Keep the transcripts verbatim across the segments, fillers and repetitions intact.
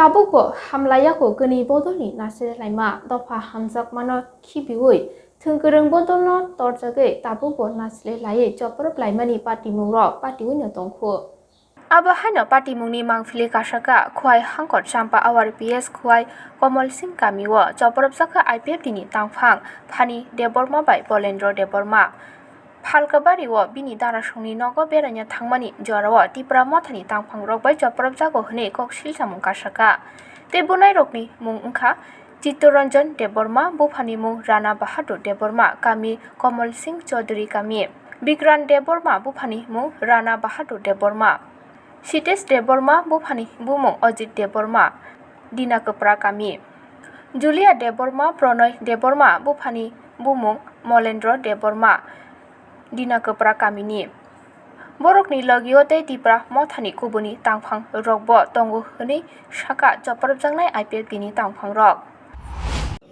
Tabukbo hamlaiyago kwnwi bodolni nasilai laima dopha hamjakmano khibiwi thwngkwrwng bodolno torjagwi tabukbo nasilai laiwi choprop laimani patimungrok patiwino tongkhu. Abo haino patimungni mangphili kasaka Khwai Hangkor Champa Awar P S Khwai Komol Singh kamio chopropjakha I P F T ni tangphang Phani Debbarma bai Bolendra Debbarma. Phalkabari o bini darasongni nogo beraina thangmani jorao Tipra Mothani tangphangrok bai chopropjago hwnwi kok silchamung kasaka. Tei bunairokni mung wngkha Chittoranjan Debbarma, buphani mung Rana Bahadur Debbarma, kami Komol Singh Chaudhury kami, Bikran Debbarma, buphani mung Rana Bahadur Debbarma. Sitesh Debbarma, buphani bumung Ajit Debbarma, Dina Kwpra kami. Julia Debbarma, Pronoy Debbarma, buphani bumung Molendra Debbarma, Dina Kwpra kamini. Borokni logio tei Tipra Mothani kubuni tangphang rokbo tongo hwnwi saka chopropjaknai I P F T ni tangphangrok.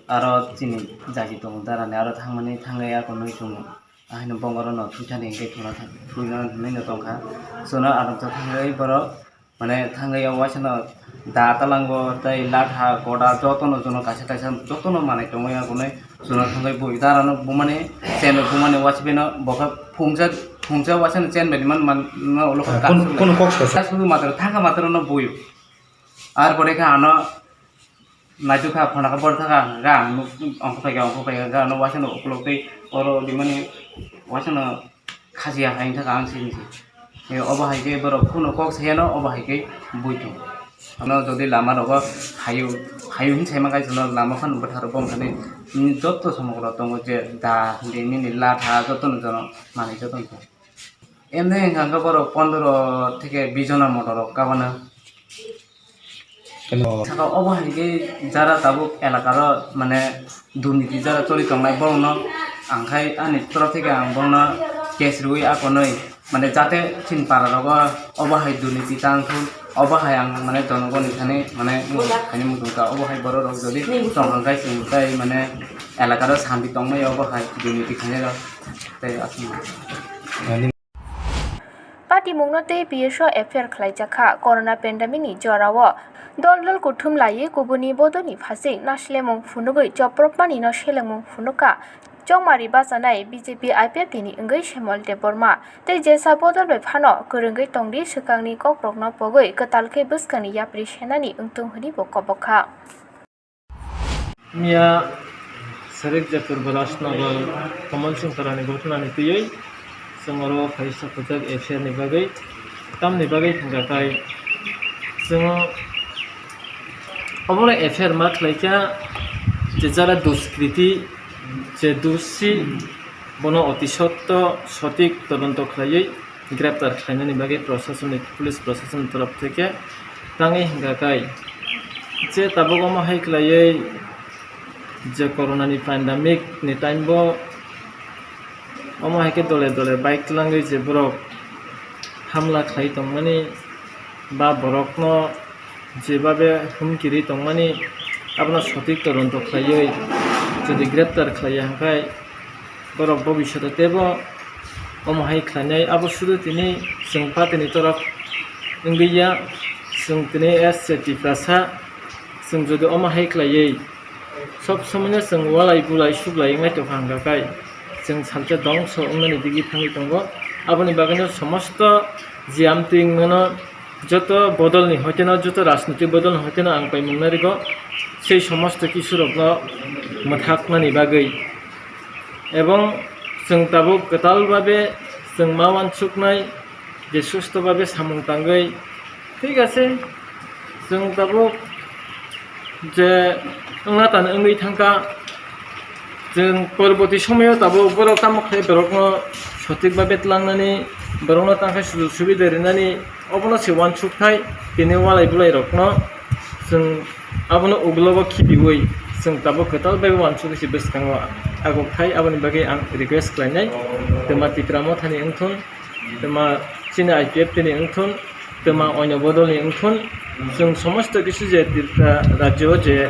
Aro chini jagi tongo darani aro thangmani thangwi ako nui tongo. Ahino bongorok no thwithani hwnkhe thwna thang-, thwina hinwi no tongkha. Chwngno aramsa thangwi borok, mane, thangwi o waisano da talango tei latha koda jotono chwngno kaisa kaisa jotono manwi tongwi agonwi chwngno thangwi bui darano bumani chen bumani waisibino bokha phungsa phungsa waisano chen bai man man no ulo Ah, ka kun-, kunu kok sosa? Sudu matro thangka matro no buyo. Ar pore kha ano Naituk kha phone kha bor thaka ga ang nuk ongkho phaikha ongkho phaikha ga no waisano ukulok tei oro rimani waisano khajiya hai thaka ang sini se. E, obo hai khe borok phone kok sayano obo hai khe bui thung. Ano jodi lama rogo hayu hayu hin saima kai jono lama phano bwtharo bom thani joto somokro tongo je da de nini latha joto no jono manwi joto no. Emne hwnkha hwnkhe borok pondro theke bis jona motor rok kabana. Saka obo hai khe jara tabuk elakaro mane durniti jara choli tongnai borokno ang khai ani torof theke ang bono case rwui akonoi mane jate chini para rogo obo hai durniti tang thun obo hai ang mane jonogoni thani mane mung thani muchung ka obo hai borok rok jodi tong hwnkhe chwng tai mane elakaro santi tongmai obo hai durniti khainai rok tei aswk. Patimungno tei P S o F I R khlaijak kha. Corona pandemic ni jorao dol dol kuthum laiwi kubuni bodolni phasing naslemung phunugwi chopropmani no selengmung phunukha chongmari bachanai B J P I P F T ni wngwi Semol Debbarma tei jesa bodol bai phano kwrwngwi tongdi swkangni kokrokno pogwi kwtal khe bwskangni yapri senani wngtung hwnwi bo kobok kha. Miya Sarik Jatur Balasnagar Kamal Singh Tarani ghotnani twiwi chwng oro phaisa khojak F I R ni bagwi, tamni bagwi hwnkha khai chwng obono F I R ma khlaikha je jara duskriti je dusi bono oti sotto sotik todonto khlaiwi greptar khlainani bagwi prosasonni, police prosasonni torof theke tangwi hwnkha khai je tabuk omo hai khlaiwi je corona ni pandemic ni time bo omo hai khe dole dole bike twlangwi je borok hamla khlai tongmani ba borokno jebabe humkirwi tongmani abono sotik todonto khlaiwi jodi greptar khlaiya hwnkhe borok bobisyoto teibo omo hai khlainai. Abo sudu tini chwng patini torok wngwi ya, chwng tini S C Tiprasa chwng jodi omo hai khlaiwi sob somoino chwng walai bulai suklai wnglai tongkha hwnkha khai chwng salsa dongso wngnani digwi thangwi tongo. Aboni bagwino somosto je amtwi wngmano joto bodolni hoiteno, joto rajnitik bodolni hoiteno ang paimung narigo sei somosto kisurokno mwthaknani bagwi. Ebong chwng tabuk kwtal babe chwng ma uansuknai je susto babe samung tangwi, thik ase, chwng tabuk je wngna tan wngwi thangkha, chwng porborti somoyo tabuk borok tamo khe borokno sotik babe tlangnani, borokno tangkha sujog subida rinani, obono se uansukthai tini walai bwlairokno chwng abono ugulogo khibiwi chwng tabuk kwtal bai uansukgwi se bwskango agukthai. Aboni bagwi ang request khlainai, twma Tipra Mothani wngthun, twma chini I P F T ni wngthun, twma oino bodolni wngthun, chwng somosto kisu je Tripura rajyo je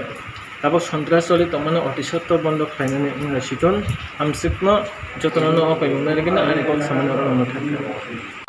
tabuk sontras choli tongmani oti sotto bondo khlainani wnglaisithun. Amsukno jotono no o paimung narigwino ani kok samani oro no thangkha.